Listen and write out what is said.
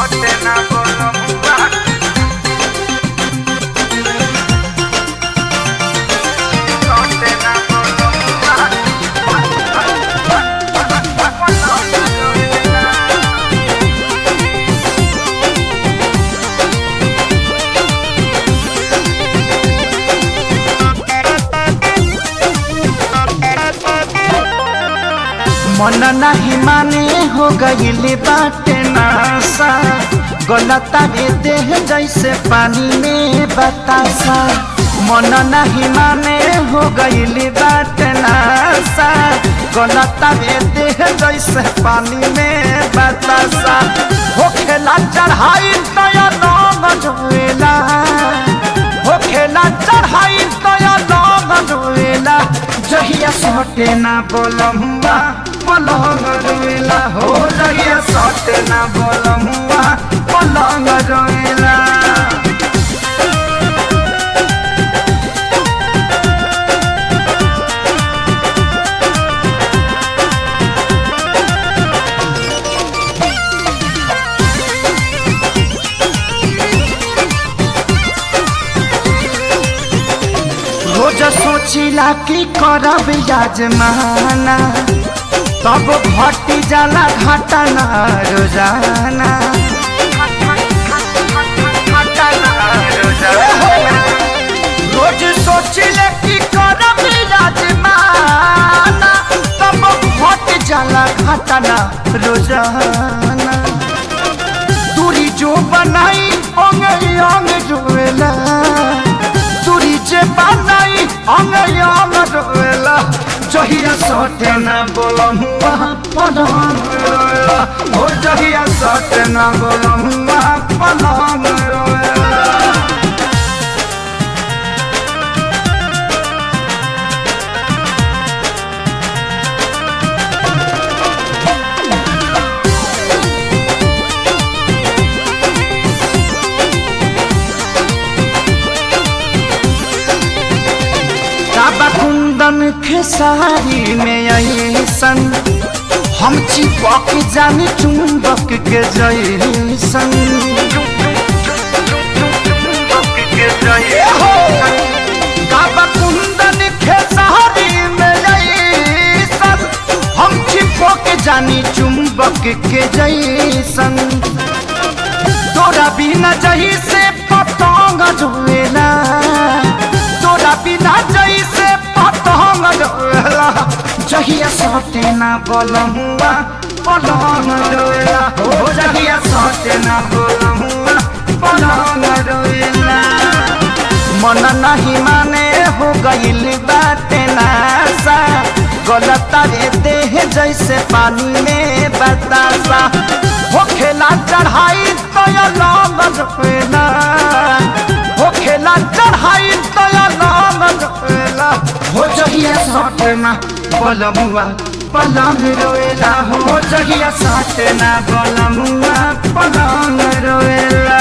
सटे ना बोलमुआ सटे ना बोलमुआ पलंग रोएला। मन नाही माने हो गईले बाटे नासा, गलता रे देह जैसे पानी में बतासा। मन नहीं माने हो गईले बाटे नासा, गलता रे देह जैसे पानी में बतासा। हो खेला चढ़ाई तया रंग जोएला, हो खेला चढ़ाई तया रंग जोएला। जहिया सटे ना बोलमुआ पलंग रोएला, हो जहिया सटे ना बोलमुआ पलंग रोएला। रोज सोचिला की करब याजमाना, तब घटी जाला घाटा ना रोजाना। रोज सोचिले की करब याजमाना, तब घट जाला घाटा ना रोजाना। दूरी जो बनाई अंग अंग जोएला, दूरी जे बनाई अंग अंग जोएला। जहिया सटे ना बोलमुआ पलंग रोएला, हो जहिया सटे ना बोलमुआ पलंग रोएला। बाबा कुंदन खेसारी में ऐसन, हम चिपक जानी चुंबक के जैसन। हो बाबा कुंदन खेसारी में ऐसन, हम चिपक जानी चुंबक के जैसन। तोरा बिना जही से पतंग झुएला, तोरा बिना जैसे पतंग डोला। जहिया सटे ना बोलमुआ पलंग रोएला, हो जहिया सटे ना बोलमुआ पलंग रोएला। मन नहीं माने हो गईल बाटे नासा, गलता रे देह जैसे पानी में बतासा। हो खेला चढ़ाई तया लंग रोएला, हो खेला चढ़ाई तया लंग रोएला। हो जहिया सटे ना बोलमुआ पलंग रोएला, हो जहिया सटे ना बोलमुआ पलंग रोएला।